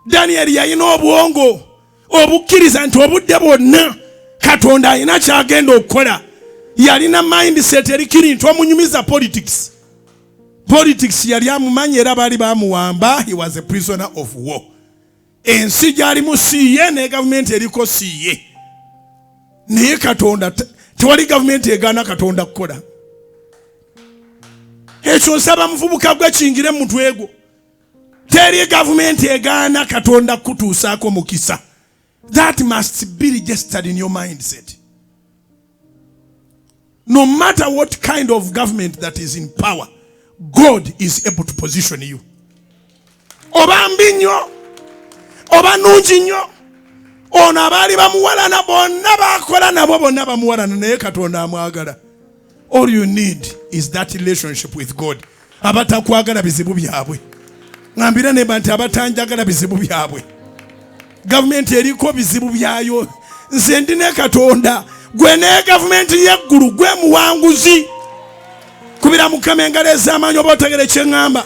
Danyeri yalina obwongo obukkiriza nti obudde bwonna Katonda alina kyagenda okukola. Yalina mindset erikiri nti omunyumiza politics. Politics yali amumanyi era baali bamuwamba. He was a prisoner of war. Ensi gyalimu siye ne gavumenti eriko siye, naye Katonda, tewali gavumenti egaana Katonda kukola ekyo. Nsaba muvubuka gwe kingire mu mutwe gwo, teri gavumenti egaana Katonda kutuusaako mukisa. That must be registered in your mindset. No matter what kind of government that is in power, God is able to position you. Oba mbi nnyo oba nungi nnyo, ono abaali bamuwalana bonna bakola nabo bonna bamuwalana, naye Katonda amwagala. All you need is that relationship with God. Abatakwagala bizibu byabwe. Ŋambira nemba nti abatanjagala bizibu byabwe, gavumenti eriko bizibu byayo, nze ndi ne Katonda. Gwe ne gavumenti y'eggulu, gwe muwanguzi. Kubira Mukama engalo ez'amaanyi oba otegere kyeŋŋamba.